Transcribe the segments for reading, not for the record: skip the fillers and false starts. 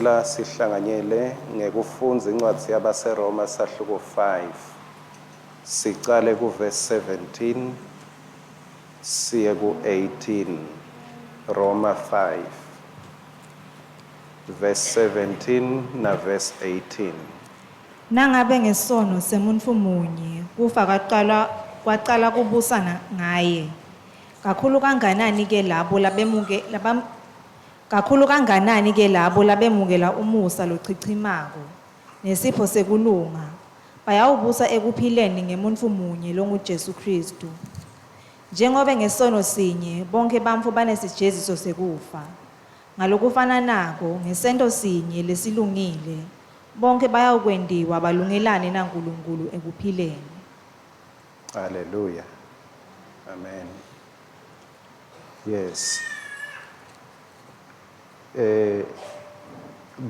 Ngicela sihlanganyele ngekufundza incwadzi yabaseRoma sahluko 5. Sicale kuverse 17 siye ku-18. Roma 5 verse 17 na verse 18. Nangabe ngesono semuntfu munye kufa kwacala kwacala kubusa ngaye, kakhulu kanganani ke labo labemuke labam kakhulu kanganani ke labo labemukela umusa lochichimako nesipho sekulunga bayawubusa ekuphileni ngemuntfu munye longuJesu Khristu. Njengobe ngesono sinye bonkhe bantfu banesijeziso sekufa, ngalokufananako ngesento sinye lesilungile bonkhe bayawukwentiwa balungelane naNkulunkulu ekuphileni. Hallelujah. Amen. Yes. Eh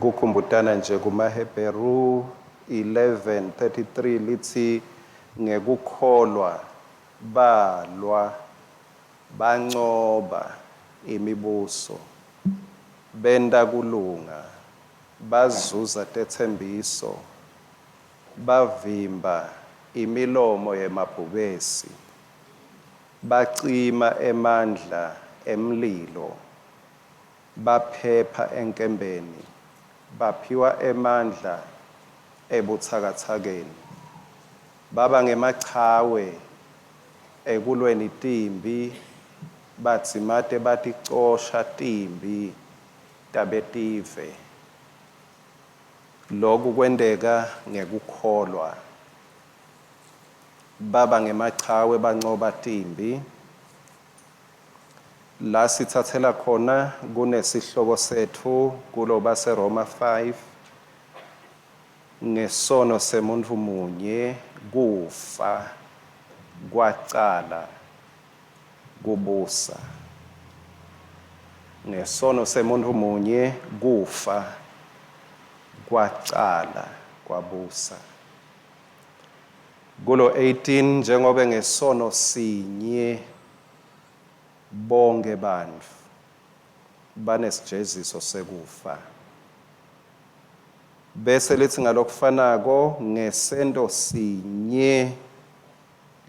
kukhumbutana nje kumaHebheru 11:33 lithi ngekukholwa balwa bancoba imibuso benta kulunga bazuza tetsembiso bavimba imilomo yemabhubesi bacima emandla emlilo baphepha enkembeni baphiwa emandla ebutsakatsakeni baba ngemachawe ekulweni timbi badzimate baticosha timbi tabetive. Loku kwenteka ngekukholwa. Baba ngemachawe bancoba timbi. La sitsatsela khona kunesihloko setfu kulo baseRoma 5 ngesono semuntfu munye kufa kwacala kubusa. Ngesono semuntfu munye kufa kwacala kwabusa. Kulo 18 njengobe ngesono sinye bonkhe bantfu banesijeziso sekufa. Bese lithi ngalokufanako ngesento sinye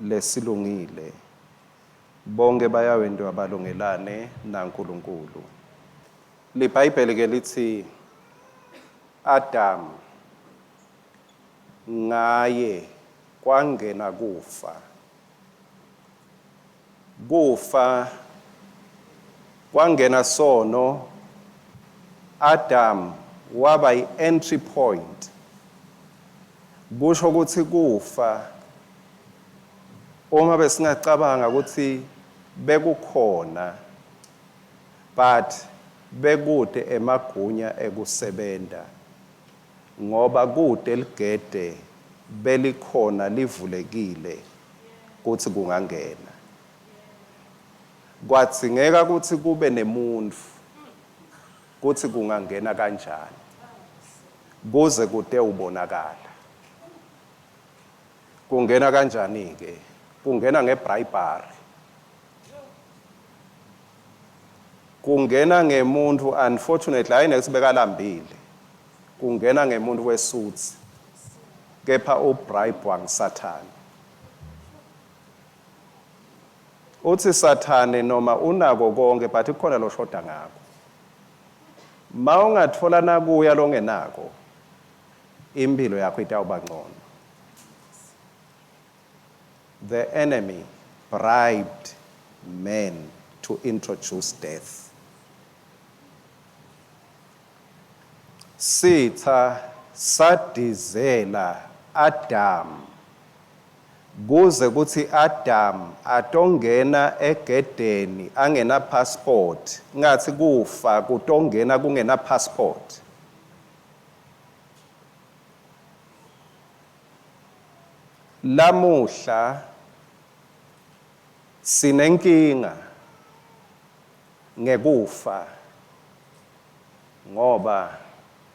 lesilungile bonke bayawentiwa balungelane naNkulunkulu. LiBhayibheli ke lithi Adam ngaye kwangena kufa. Kufa kwangena sono. Adam waba i-entry point. Kusho ukuthi kufa uma besingacabanga ukuthi bekukhona but bekude emagunya ekusebenta ngoba kude ligede belikhona livulekile kutsi kungangena. Kwadzingeka kutsi kube nemuntfu kutsi kungangena kanjani kuze kutewubonakala. Kungena kanjani ke? Kungena ngebribery. Kungena ngemuntfu, unfortunately hayi nekuthi bekalambile. Kungena ngemuntfu wesutsi. Kepha ubribwa nguSathane. Uthi Sathane noma unako konke but kukhona loshoda ngako. Mawungathola nakuya longenako impilo yakho itawuba ngcono. The enemy bribed men to introduce death. Sitha sadizela Adam kuze kutsi Adam atongena egedeni angena passport ngathi kufa kutongena kungena passport. Lamuhla sinenkinga ngekufa ngoba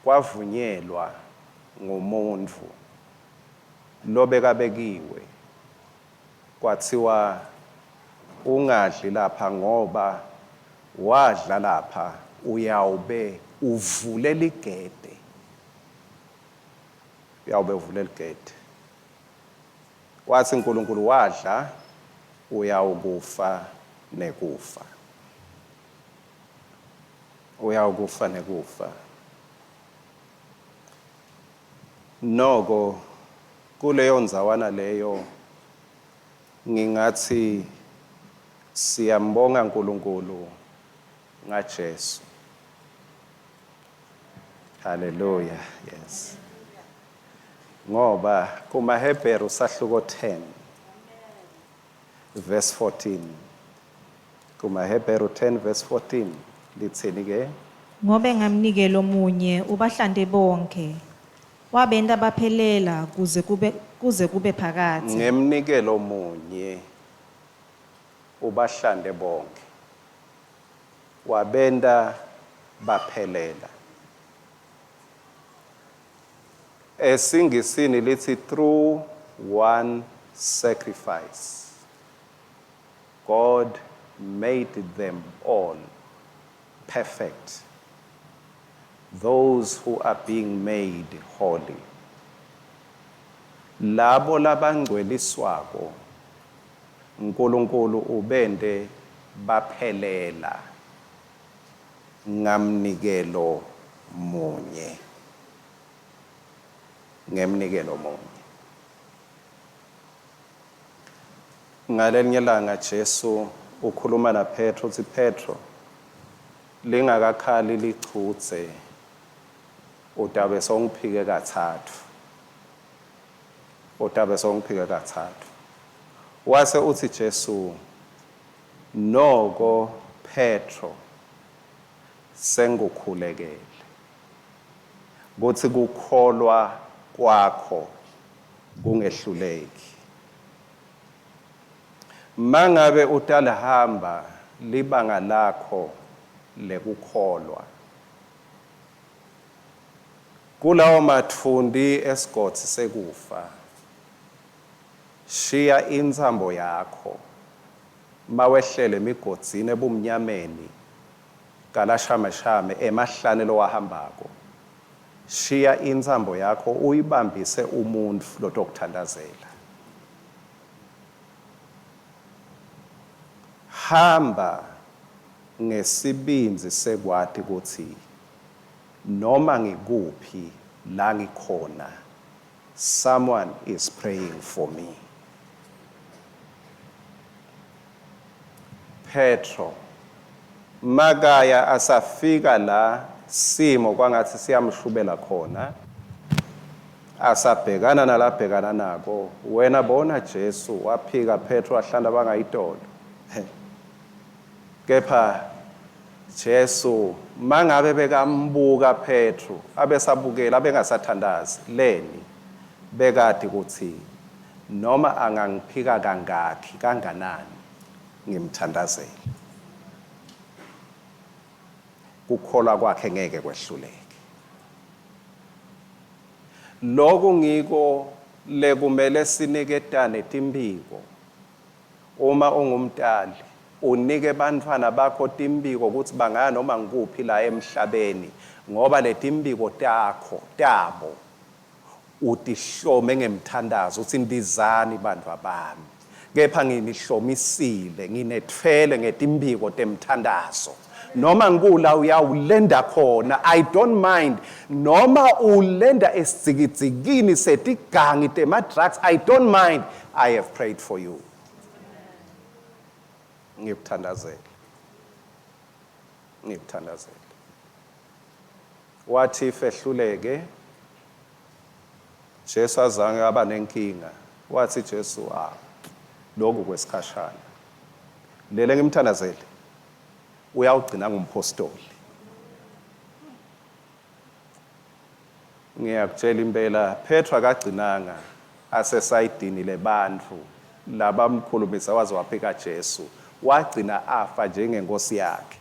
kwavunyelwa ngumuntfu lobekabekiwe kwatsiwa ungadli lapha ngoba wadla lapha Uyawube uvule ligede. Uyawube uvule ligede. Watsi uNkulunkulu wadla uyawukufa nekufa. Uyawukufa nekufa. Noko kuleyo ndzawana leyo ngingatsi siyambonga uNkulunkulu ngaJesu. Hallelujah. Yes. Ngoba kumaHebheru sahluko 10 verse 14. KumaHebheru 10 verse 14 litsini ke? Ngobe ngamnikelo munye ubahlante bonkhe, wabenta baphelela kuze kube phakadze. Ngemnikelo munye ubahlante bonkhe. Wabenta baphelela. EsiNgisini lithi through one sacrifice God made them all perfect. Those who are being made holy. Labo labangcweliswako uNkulunkulu ubente baphelela ngamnikelo munye. Ngemnikelo munye. Ngalelinye ilanga Jesu ukhuluma na Petro uthi, Petro, lingakakhali lichudze utabe sowungiphike katsatfu. Utabe sowungiphike katsatfu. Wase uthi Jesu, noko Petro, sengikukhulekele kutsi kukholwa kwakho kungehluleki. Mangabe utalihamba libanga lakho lekukholwa kulawo matfundi esigodzi sekufa, shiya intsambo yakho mawehlele emigodzini ebumnyameni kalashameshame emahlane lowahambako. Shiya intsambo yakho uyibambise umuntfu lotokuthandazela. Hamba ngesibindzi sekwati kutsi noma ngikuphi la ngikhona, someone is praying for me. Petro makaya asafika la simo kwangathi siyamshubela khona, asabhekana nalabhekana nako, wena bona Jesu waphika Petro ahlala bangayitolo. Kepha Jesu mangabe bekambuka Petro abesabukela, abengasathandazi leni, bekati kutsi noma angangiphika kangakhi kanganani ngimthandazele, kukholwa kwakhe ngeke kwehluleke. Loku ngiko lekumele siniketane timbiko. Uma ungumtali, unike bantfwana bakho timbiko kutsi bangaya noma ngikuphi la emhlabeni, ngoba letimbiko takho tabo utihlome ngemthandazo utsi, ndizani bantfwa bami, kepha nginihlomisile, nginetfwele ngetimbiko temthandazo. Noma ngikula uyawulenda khona, I don't mind. Noma ulenda esidzikidzikini setigangi tema-drugs, I don't mind. I have prayed for you. Ngikuthandazele, ngikuthandazele. Wathi fehluleke Jesu azange aba nenkinga. Wathi Jesu, ah, lokhu kwesikhashana, lele ngimthandazele uyawugcina ngumpostoli. Ngiyakutshela impela, Petro akagcinanga asesayidini lebantfu labamkhulumisa waze waphika Jesu, wagcina afa njengenkosi yakhe.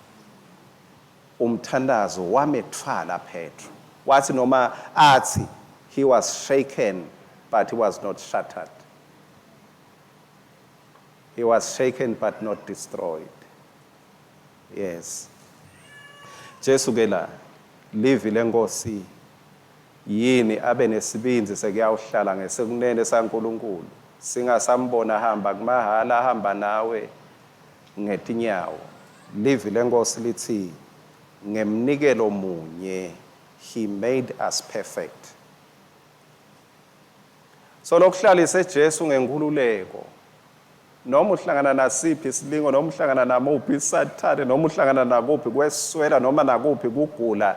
Umthandazo wametfwala Petro. Wathi noma athi he was shaken but he was not shattered. He was shaken but not destroyed. Yes. Jesu ke la livi lenkosi yini abe nesibindzi sekuyawuhlala ngesekunene saNkulunkulu singasambona hamba kumahala hamba nawe ngetinyawo livi lenkosi litsi ngemnikelo munye he made us perfect so lokuhlalise Jesu ngenkhululeko noma uhlangana nasiphi isilingo noma uhlangana namuphi sathane noma uhlangana nakuphi kweswela noma nakuphi kugula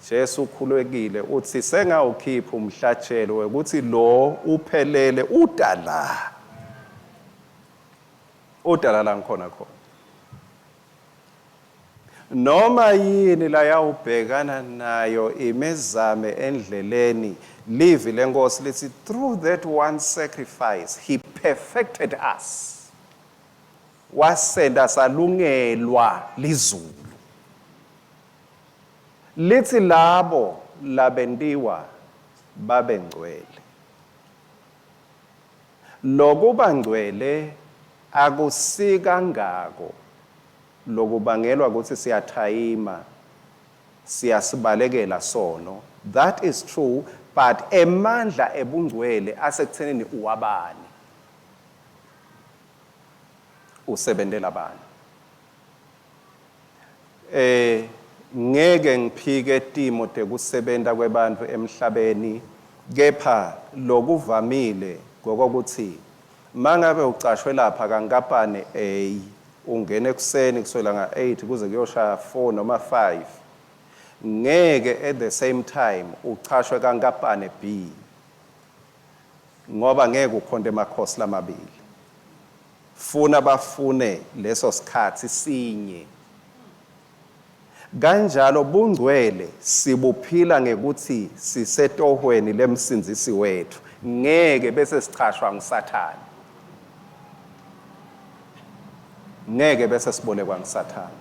Jesu ukhulekile uthi sengawukhipha umhlatshelo wekuthi lo uphelele uta la uta la la ngikhona khona Noma yini layawubhekana nayo imezame endleleni, livi leNkosi lithi through that one sacrifice he perfected us. Wasenda salungelwa lizulu. Lithi labo labentiwa babe ngcwele. Lokuba ngcwele akusikangako Lokubangelwa kutsi siyathayima, siyasibalekela sono, that is true, but emandla ebungcwele asekuthenini uwabani, usebentela bani. Eh ngeke ngiphike timo tekusebenta kwebantfu emhlabeni kepha lokuvamile ngokokutsi Mangabe ucashwe lapha kankapani A ungena ekuseni kusukela nga 8 kuze kuyoshaya 4 noma 5 ngeke at the same time uchashwe kankapane B ngoba ngeke ukhonte emakhosi lamabili funa bafune leso sikhathi sinye Kanjalo bungcwele sibuphila ngekutsi sisetohweni leMsindzisi wetfu, ngeke bese sichashwa nguSathane. Ngeke bese sibolekwa nguSathane.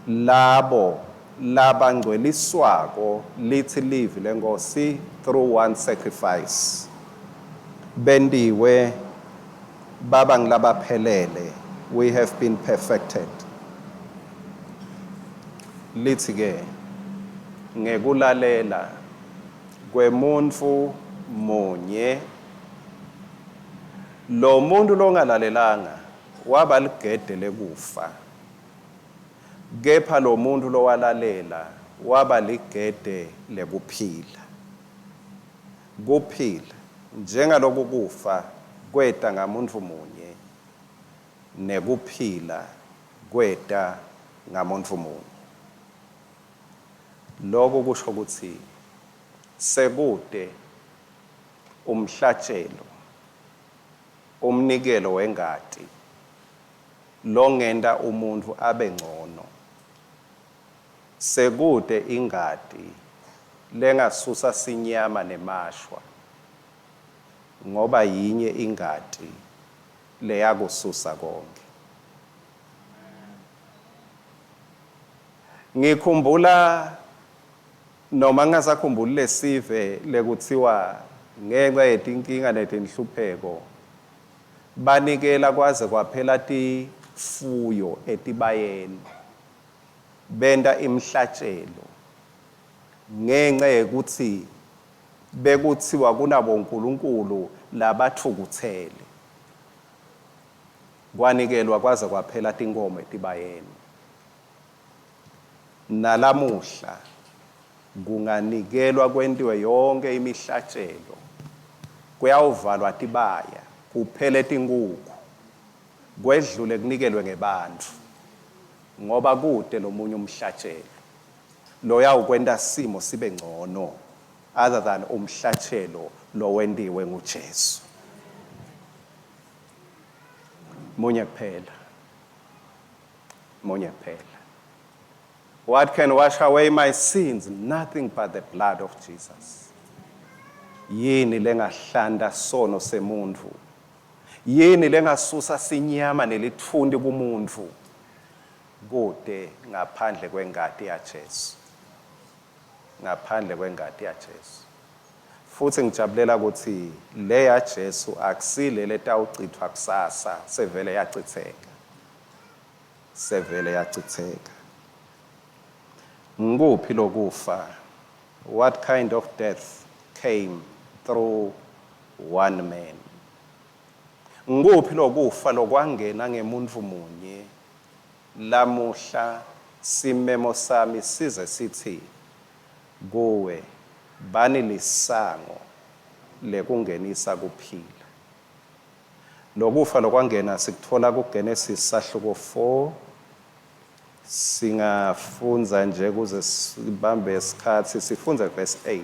Labo labangcweliswako litsi livi leNkhosi through one sacrifice bentiwe baba ngulabaphelele, we have been perfected. Litsi ke ngekulalela kwemuntfu munye, lomuntfu longalalelanga waba ligede lekufa, kepha lomuntfu lowalalela waba ligede lekuphila. Kuphila, njengaloku kufa kweta ngamuntfu munye, nekuphila kweta ngamuntfu munye. Loku kusho kutsi sekute umhlatjelo, umnikelo wengati, longenta umuntfu abe ncono. Sekute ingati lengasusa sinyama nemashwa, ngoba yinye ingati leyakususa konkhe. Ngikhumbula noma ngingasakhumbuli lesive lekutsiwa ngenca yetinkinga netinhlupheko banikela kwaze kwaphela tifuyo etibayeni benta imihlatjelo ngenca yekutsi bekutsiwa kunabonkulunkulu labatfukutsele. Kwanikelwa kwaze kwaphela tinkhomo etibayeni. Nalamuhla kunganikelwa kwentiwe yonkhe imihlatjelo, kuyawuvalwa tibaya, kuphele tinkhukhu, kwedlule kunikelwe ngebantfu, ngoba kute lomunye umhlatjelo loyawukwenta simo sibe ncono other than umhlatjelo lowentiwe nguJesu. Munye kuphela. Munye kuphela. What can wash away my sins? Nothing but the blood of Jesus. Yini lengahlanta sono semuntfu? Yini lengasusa sinyama nelitfunti kumuntfu? Kute ngaphandle kwengati yaJesu. Ngaphandle kwengati yaJesu. Futsi ngijabulela kutsi le yaJesu akusile letawucitfwa kusasa, sevele yacitseka. Sevele yacitseka. Ngikuphi lokufa? What kind of death came through one man? Ngikuphi lokufa lokwangena ngemuntfu munye? Lamuhla simemo sami size sithi kuwe, bani lisango lekungenisa kuphila. Lokufa lokwangena sikutfola kuGenesis sahluko 4. Singafundza nje kuze sibambe isikhatsi, sifundze verse 8.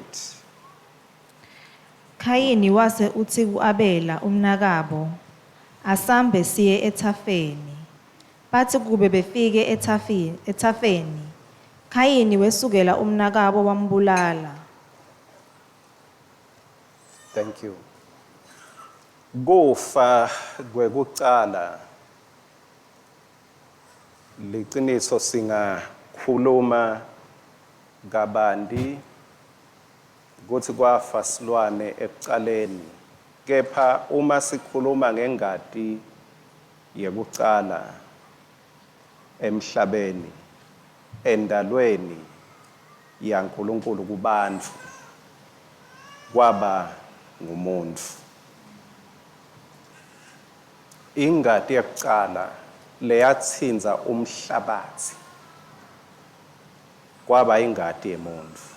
Khayini wase utsi ku-Abela umnakabo, Asambe siye ethafeni. Batsi kube befike ethafeni, Khayini wesukela umnakabo wambulala. Thank you. Kufa kwekucala liciniso singakhuluma kabanti kutsi kwafa silwane ekucaleni, kepha uma sikhuluma ngengati yekucala emhlabeni endalweni yaNkulunkulu kubantfu kwaba ngumuntfu. Ingati yekucala leyatsintsa umhlabatsi kwaba ingati yemuntfu.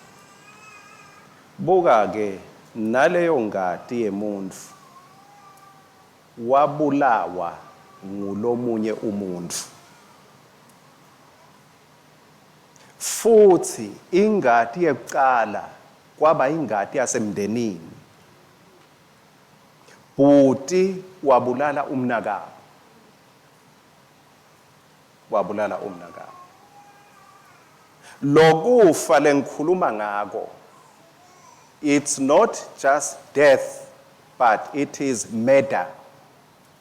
Buka-ke naleyo ngati yemuntfu wabulawa ngulomunye umuntfu. Futsi ingati yekucala kwaba ingati yasemndenini. Bhuti wabulala umnakabo. Wabulala umnakabo. Lokufa lengikhuluma ngako, it's not just death, but it is murder.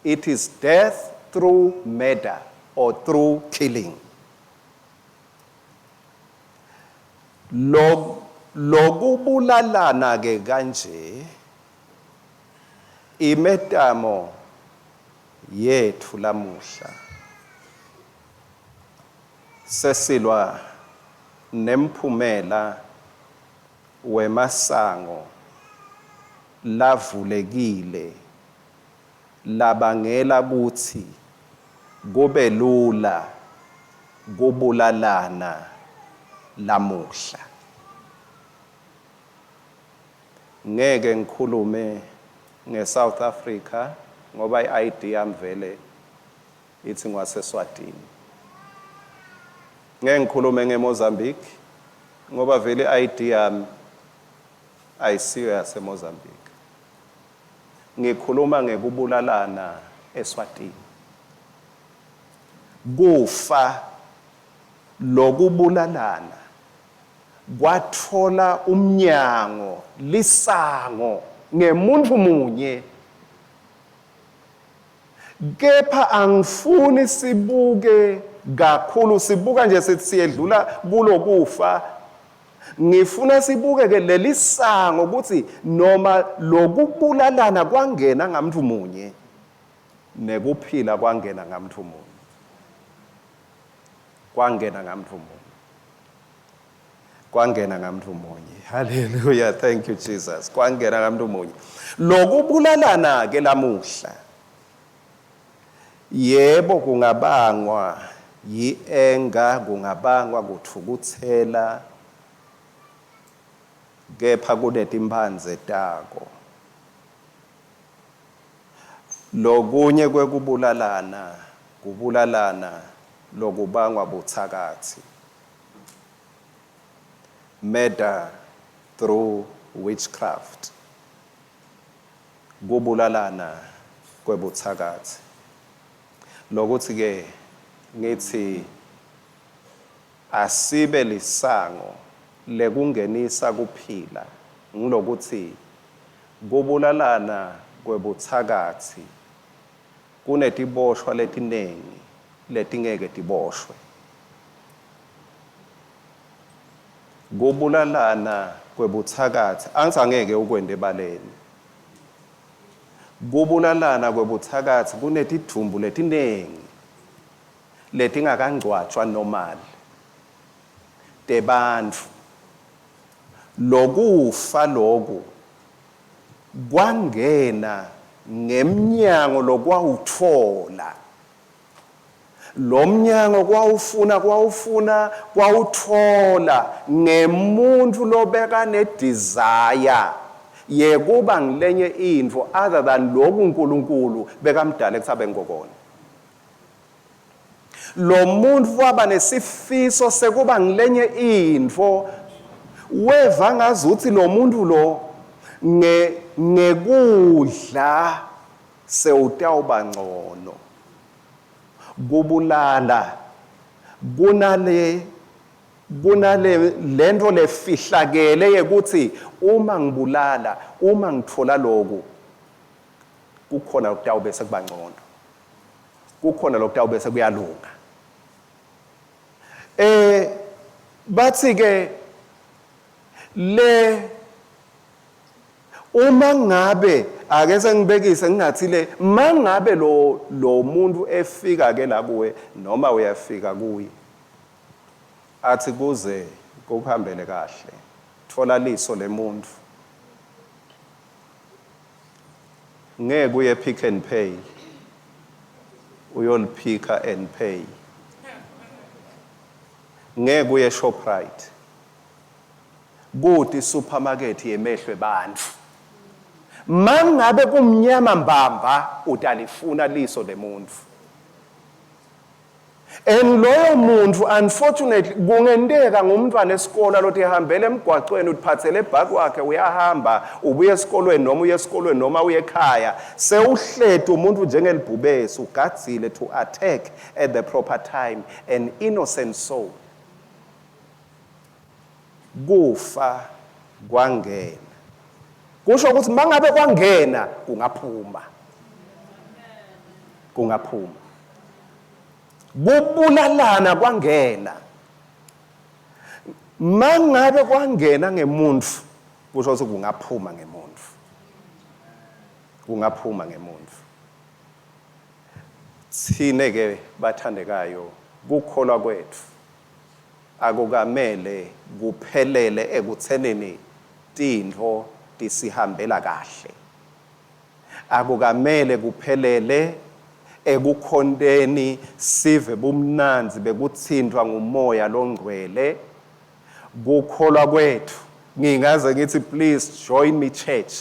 It is death through murder or through killing. Lokubulalana ke kanje imetamo yetfu lamuhla sesilwa nemphumela wemasango lavulekile labangela kutsi kube lula kubulalana lamuhla. Ngeke ngikhulume ngeSouth Africa ngoba i-ID yami vele ithi ngwaseSwatini. Ngeke ngikhulume ngeMozambique ngoba vele i-ID yami ayisiyo yaseMozambique. Ngikhuluma ngekubulalana eSwatini. Kufa lokubulalana kwatfola umnyango, lisango, ngemuntfu munye. Kepha angifuni sibuke kakhulu, sibuka nje sithi siyedlula kulokufa. Ngifuna sibuke ke lelisango ukuthi noma lokubulalana kwangena ngamntu munye nekuphila kwangena ngamntu munye. Kwangena ngamntu munye. Kwangena ngamntu munye. Hallelujah, thank you Jesus. Kwangena ngamntu munye. Lokubulalana ke lamuhla yebo kungabangwa yi-anger, kungabangwa kutfukutsela, kepha kunetimphandze tako. Lokunye kwekubulalana kubulalana lokubangwa butsakatsi, murder through witchcraft, kubulalana kwebutsakatsi. Lokutsi ke ngitsi asibe lisango lekungenisa kuphila ngulokutsi kubulalana kwebutsakatsi kunetiboshwa letinengi letingeke tiboshwe. Kubulalana kwebutsakatsi angitsi angeke ukwente ebaleni. Kubulalana kwebutsakatsi kunetidvumbu letinengi letingakangcwatjwa normal. tebantfu. Lokufa loku kwangena ngemnyango lokwawutfola. Lo mnyango kwawufuna kwawufuna kwawutfola ngemuntfu lobeka nedesire yekuba ngilenye intfo other than loku uNkulunkulu bekamdale kutsi abe ngokona. Lo muntu waba nesifiso sekuba ngilenye intfo, weva ngazuthi lo muntu lo nge ngekudla sewutawuba ngcono. Kubulala kunale kunale lento lefihlakele yekuthi uma ngibulala, uma ngitfola loku, kukhona lokutawube sekuba ngcono. Kukhona lokutawube sekuyalunga. Eh bathi ke le uma ngabe ake sengibekise ngingathi le mangabe lo lo muntu efika ke la kuwe noma uyafika kuye athi kuze kukuhambele kahle thola liso lemuntu ngeke uye Pick and Pay uyoliphika and pay ngeke uye Shoprite kuti supermarket yemehlo ebantfu mangabe kumnyama mbamba utalifuna liso lemuntfu. And loyo muntu unfortunately kungenteka ngumntwana esikole lothi ehambele emgwacweni utiphathele ebhaki wakhe uyahamba ubuye esikolweni noma uye esikolweni noma uye ekhaya sewuhleti umuntu njengelibhubesi ugadzile to attack at the proper time an innocent soul. Kufa kwangena. Kusho ukuthi mangabe kwangena kungaphuma. Kungaphuma. Kubulalana kwangena. Mangabe kwangena ngemuntu kusho ukuthi kungaphuma ngemuntu. Kungaphuma ngemuntu. Thine ke bathandekayo kukholwa kwethu akukamele kuphelele ekuthenini tintfo tisihambela kahle. Akukamele kuphelele ekukhonteni sive bumnandzi bekutsintfwa nguMoya loNgcwele. Kukholwa kwetfu, ngingaze ngitsi please join me church,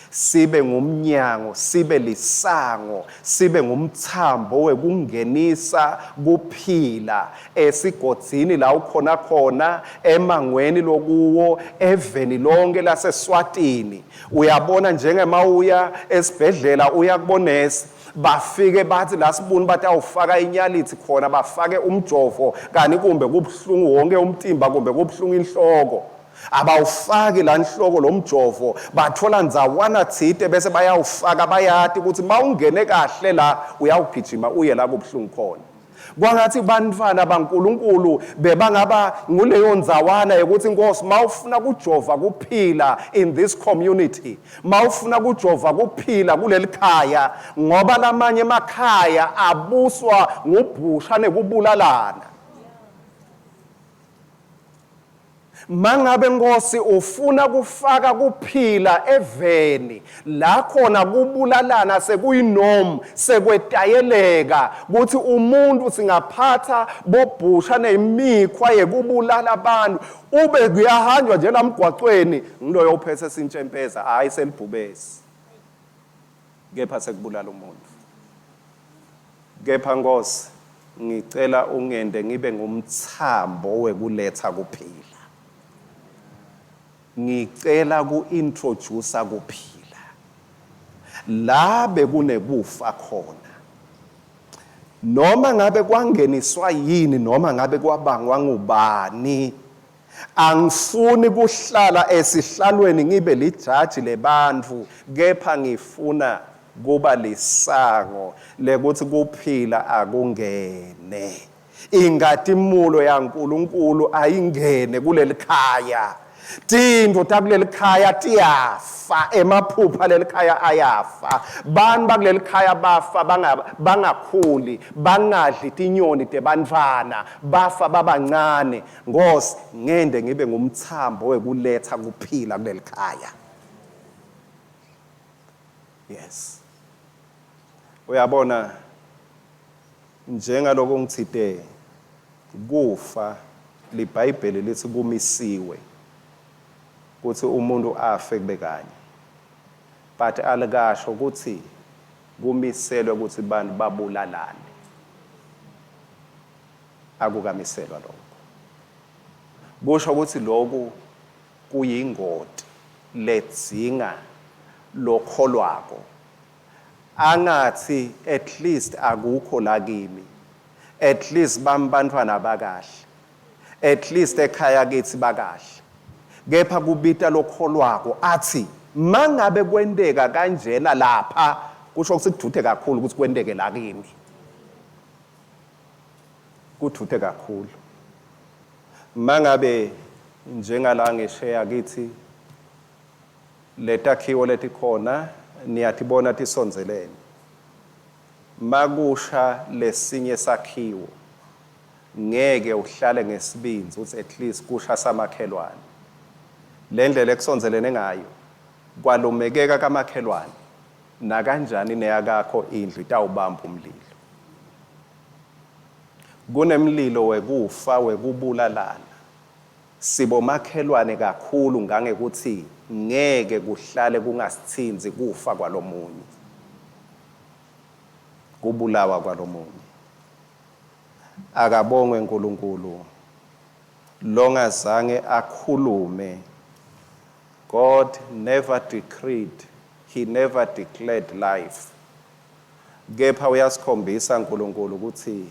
sibe ngumnyango, sibe lisango, sibe ngumtsambo wekungenisa kuphila esigodzini la ukhona khona, emangweni lokuwo, eveni lonke laseSwatini. Uyabona njengemawuya esibhedlela uya kubonesi bafike bathi la sibuni batawufaka inyalithi khona bafake umjovo kani kumbe kubuhlungu wonke umtimba kumbe kubuhlungu inhloko. Abawufaki la nhloko lo mjovo, bathola ndzawana tsite bese bayawufaka, bayati ukuthi mawungene kahle la uyawugijima uye la kubuhlungu khona. Kwangathi bantfwana baNkulunkulu bebangaba nguleyo ndzawana yekuthi Nkosi mawufuna kujova kuphila in this community, mawufuna kujova kuphila kuleli khaya, ngoba lamanye emakhaya abuswa ngubhusha nekubulalana. Mangabe Nkosi ufuna kufaka kuphila eveni la khona kubulalana sekuyinorm sekwetayeleka kuthi umuntu singaphatha bobhusha nemikhwa yekubulala abantu ube kuyahanjwa nje lamgwacweni ngiloyo uphethe sintshempeza hayi selibhubesi kepha sekubulala umuntu. Kepha Nkosi, ngicela ungente ngibe ngumtsambo wekuletsa kuphila. Ngicela ku-introduce kuphila la bekunekufa khona. Noma ngabe kwangeniswa yini noma ngabe kwabangwa ngubani, angifuni kuhlala esihlalweni ngibe lijaji lebantfu, kepha ngifuna kuba lisango lekuthi kuphila akungene. Ingatimulo yaNkulunkulu ayingene kulelikhaya. Tintfo takuleli khaya tiyafa, emaphupha leli khaya ayafa. Bantfu bakuleli khaya bafa bangakhuli, bangadli tinyoni tebantfwana, bafa babancane. Nkosi, ngende ngibe ngumtsambo wekuletha kuphila kuleli khaya. Yes. Uyabona njengaloko ngitsite kufa liBhayibheli lithi kumisiwe kutsi umuntu afe kube kanye. But alikasho kutsi kumiselwe kutsi bantu babulalane. Akukamiselwa lokho. Kusho kutsi loku kuyingoti ledzinga lokholwako angatsi at least akukho la kimi, at least bami bantfwana bakahle, at least ekhaya kitsi bakahle. Kepha kubita lokholwako atsi mangabe kwenteka kanjena lapha kusho kutsi kudvute kakhulu kutsi kwenteke la kimi. Kudvute kakhulu. Mangabe njengala ngesheya kithi letakhiwo letikhona niyatibona tisondzelene. Makusha lesinye sakhiwo ngeke uhlale ngesibindzi utsi at least kusha samakhelwane. Lendlela ekusondzelene ngayo kwalumekeka kamakhelwane nakanjani neyakakho indlu itawubamba umlilo. Kunemlilo wekufa wekubulalana. Sibomakhelwane kakhulu ngangekutsi ngeke kuhlale kungasitsintsi kufa kwalomunye, kubulawa kwalomunye. Akabongwe Nkulunkulu longazange akhulume. God never decreed, he never declared life. Kepha uyasikhombisa Nkulunkulu kutsi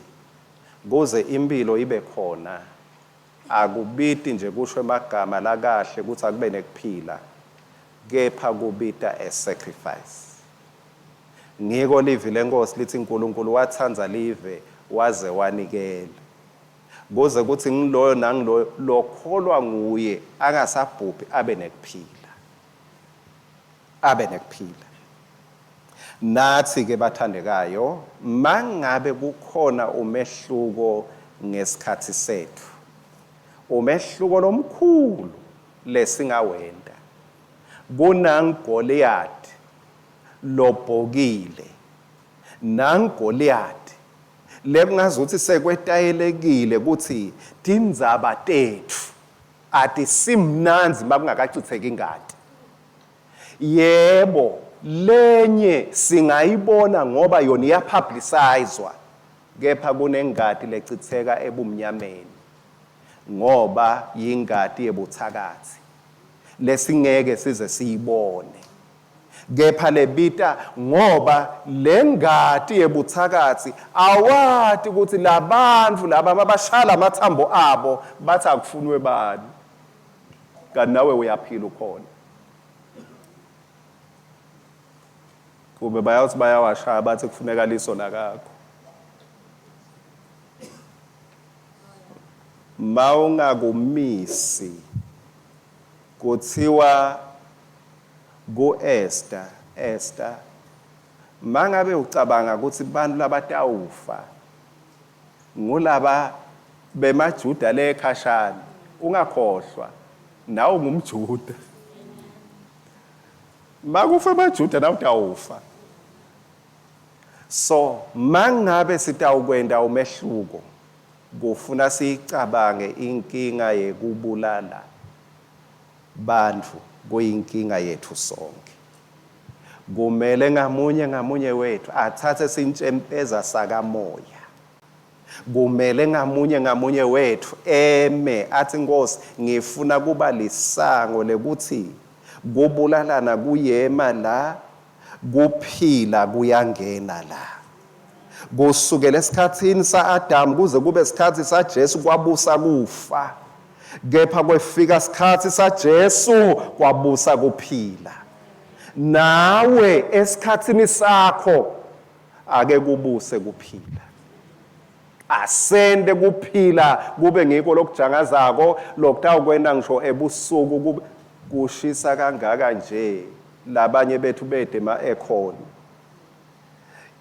kuze impilo ibe khona akubiti nje kusho emagama lakahle kutsi akube nekuphila, kepha kubita a sacrifice. Ngiko livi leNkhosi litsi Nkulunkulu watsandza live waze wanikela kuze kutsi ngiloyo nangiloyo lokholwa nguye angasabhubhi abe nekuphila. Abe nekuphila. Natsi ke bathandekayo, mangabe kukhona umehluko ngesikhatsi setfu, umehluko lomkhulu lesingawenta, kunanguGoliyathi lobhokile, nanguGoliyathi lekungazuthi sekwetayelekile kutsi tindzaba tetfu atisimnandzi makungakacitseki ingati. Yebo, lenye singayibona ngoba yona iyapublicizwa, kepha kunengati lecitseka ebumnyameni ngoba yingati yebutsakatsi lesingeke size siyibone. Kepha lebita ngoba lengati yebutsakatsi awati kutsi labantfu laba mabashaya lamatsambo abo bathi akufunwe bani. Kanti nawe uyaphila ukhona. Kube bayawuthi bayawashaya bathi kufuneka liso lakakho. Mawungakumisi kuthiwa ku-Esther, Esther, mangabe ucabanga kutsi bantfu labatawufa ngulaba bemaJuda le khashana, ungakhohlwa nawe ungumJuda. Makufa emaJuda nawe utawufa. So mangabe sitawukwenta umehluko kufuna siyicabange inkinga yekubulala bantfu kuyinkinga yetfu sonke. Kumele ngamunye ngamunye wetfu atsatse sintjempeza sakamoya. Kumele ngamunye ngamunye wetfu eme atsi, Nkhosi, ngifuna kuba lisango lekutsi kubulalana kuyema la, kuphila kuyangena la. Kusukela esikhatsini sa-Adamu kuze kube sikhatsi saJesu kwabusa kufa. Kepha kwefika sikhatsi saJesu kwabusa kuphila. Nawe esikhatsini sakho ake kubuse kuphila. Asente kuphila kube ngiko lokujangazako lokutawukwenta ngisho ebusuku kushisa kangaka nje labanye bethu bede ema-aircon.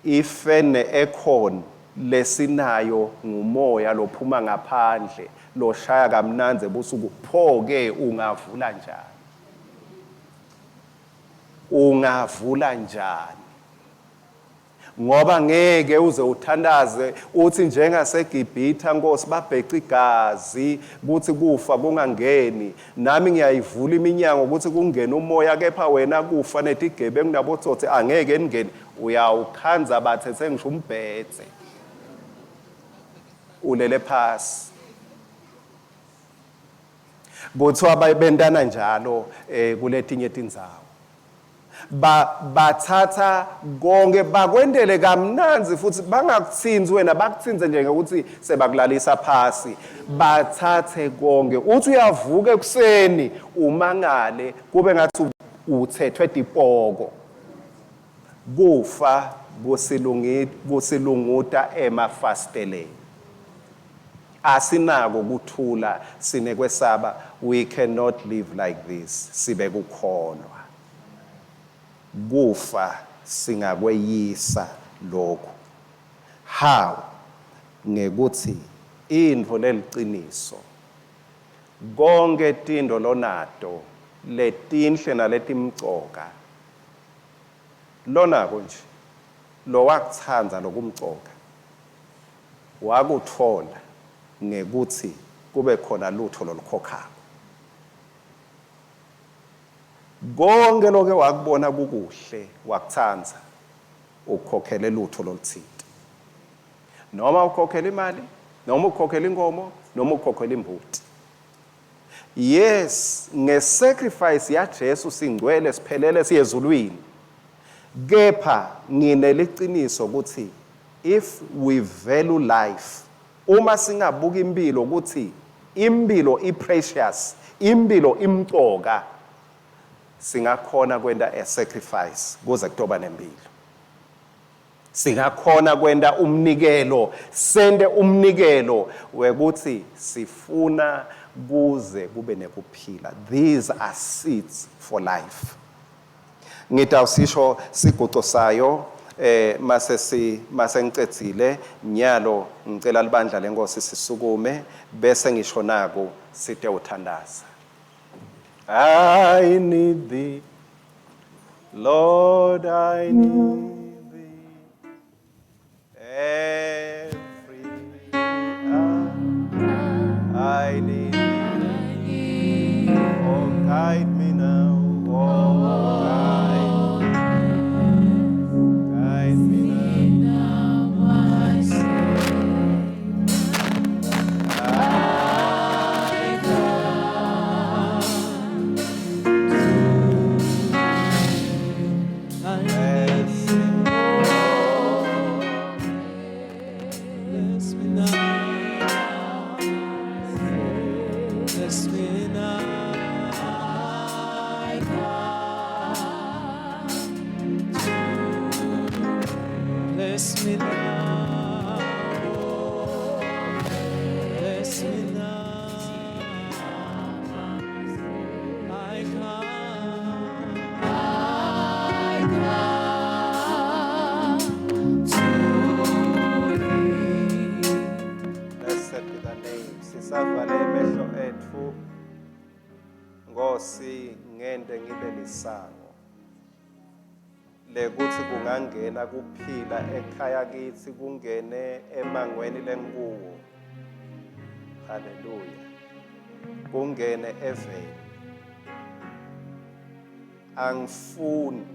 Ifan ne-aircon lesinayo ngumoya lophuma ngaphandle loshaya kamnandzi ebusuku pho-ke ungavula njani? Ungavula njani? Ngoba ngeke uze uthandaze uthi njengaseGibhitha Nkosi babheca igazi kuthi kufa kungangeni nami ngiyayivula iminyango ukuthi kungene umoya kepha wena kufa netigebengu nabotsotsi angeke ningene uyawukhandza bathethe ngisho umbhedze ulele phasi kuthiwa bentana njalo eh kuletinye tindzawo Ba, bathatha konke bakwentele kamnandzi futhi bangakuthinzi wena bakuthinze nje ngekuthi sebakulalisa phasi bathathe konke uthi uyavuka ekuseni umangale kube ngathi uthethwe tipoko kufa kusilunguta emafasiteleni Asinako kuthula sinekwesaba we cannot live like this sibe kukholwa. Kufa singakweyisa lokhu. How? Ngekutsi intfo leliciniso konkhe tintfo lonato letinhle naletimcoka lonako nje lowakutsandza lokumcoka Wakutfola ngekutsi kube khona lutfo lolukhokhako. Konkhe loke wakubona kukuhle wakutsandza, ukhokhele lutfo lolutsite. Noma ukhokhele imali, noma ukhokhele inkhomo, noma ukhokhele imbuti. Yes, nge-sacrifice yaJesu singcwele siphelele siyezulwini. Kepha ngineliciniso ukuthi if we value life, uma singabuka impilo ukuthi impilo i-precious, impilo imcoka, singakhona kwenta a sacrifice kuze kutoba nempilo. Singakhona kwenta umnikelo, sente umnikelo wekuthi sifuna kuze kube nekuphila. These are seeds for life. Ngitawusisho siguco sayo eh mase si mase ngicedzile nyalo ngicela libandla lenkosi sisukume bese ngisho naku site uthandaza. I need thee Lord I need thee every hour I need thee oh guide me now oh guide guide me now Bless me now. Bless me now. Bless me now. Bless me now. I come. I come to thee. Blessed be the name. Sisavale emehlo ethu. Nkosi ngente ngibe lisango. Lekuthi kungangena kuphila ekhaya kithi kungene emangweni lenkuwo. Haleluya. Kungene eveni. Angifuni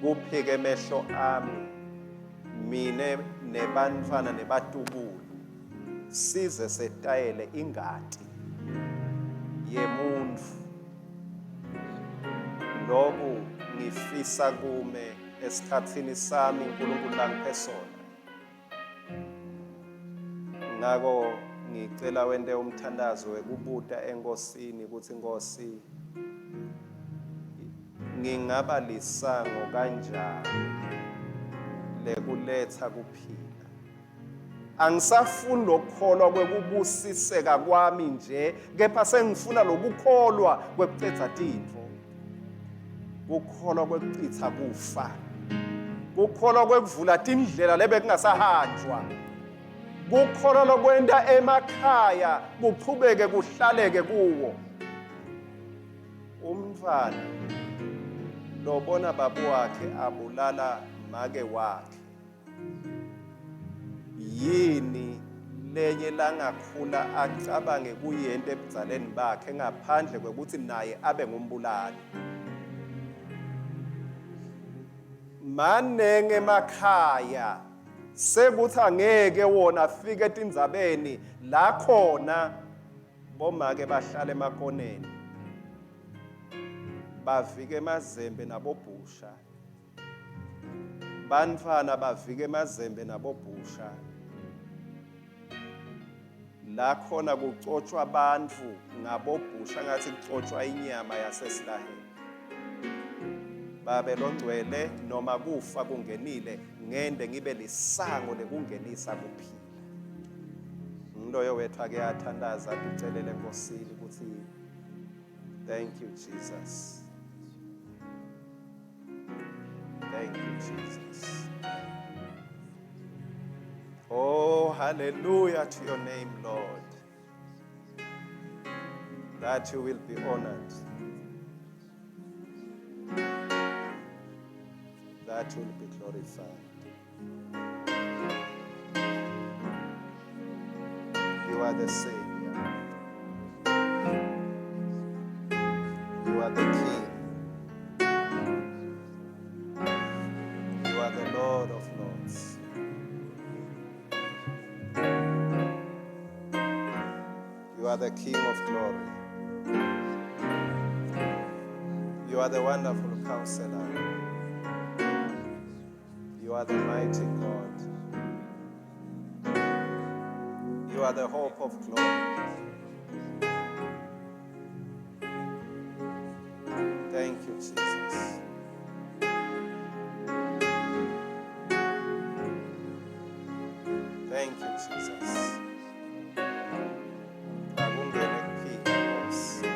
kuphike emehlo ami mine nebantfwana nebatukulu size setayele ingati yemuntfu. Loku ngifisa kume esikhatsini sami uNkulunkulu langiphe sona. Ngako ngicela wente umthandazo wekubuta eNkosini ukuthi Nkosi ngingaba lisango kanjani lekuletha kuphila. Angisafuni lokukholwa kwekubusiseka kwami nje, kepha sengifuna lokukholwa kwekucedza tintfo. Kukholwa kwekucitsa kufa. Kukholwa kwekuvula tindlela lebekungasahanjwa. Kukholwa lokwenta emakhaya kuchubeke kuhlaleke kuwo. Umntfwana lobona babu wakhe abulala make wakhe yini lenye langakhula acabange kuyenta ebudzaleni bakhe ngaphandle kwekutsi naye abe ngumbulali? Manenge emakhaya sekuthi angeke wona afike etindzabeni la khona bomake bahlala emakoneni bavike emazembe nabobhusha Bantfwana bavike emazembe nabobhusha. La khona kucotshwa bantfu ngabobhusha ngathi kucotshwa inyama yasesilaheni. Babe longcwele noma kufa kungenile ngende ngibe lisango lekungenisa kuphila. Ngiloyo wethu ake athandaza aticelele enkosini ukuthi thank you Jesus. Thank you, Jesus. Oh, hallelujah to your name, Lord. That you will be honored. That you will be glorified. You are the Savior. You are the King. You are the Lord of Lords. You are the King of glory. You are the wonderful counselor. You are the mighty God. You are the hope of glory. Thank you, Jesus. Thank you, Jesus. Akungene kuphila, Nkosi.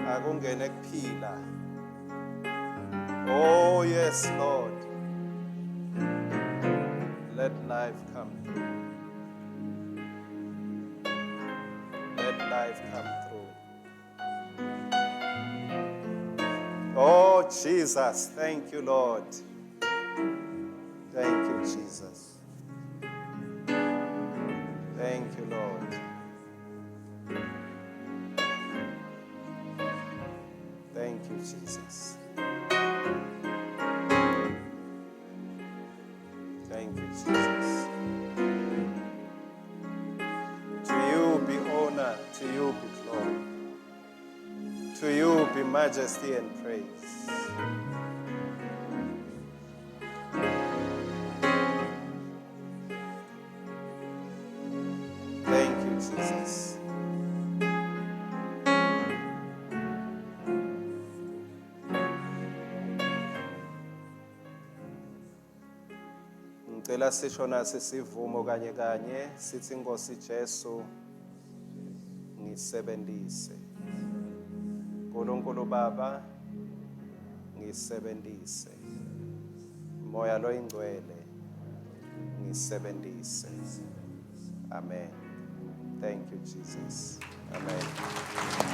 Akungene kuphila. Oh, yes, Lord. Let life come through. Let life come through. Oh, Jesus, thank you, Lord. Thank you, Jesus. Thank you, Lord. Thank you, Jesus. Thank you, Jesus. To you be honor, to you be glory, to you be majesty and praise. Thank you, Jesus. Ngicela sisho nasi sivumo kanye kanye sithi Nkosi Jesu ngisebenzise. uNkulunkulu Baba ngisebenzise. Moya loyingcwele ngisebenzise. Amen. Thank you Jesus. Amen.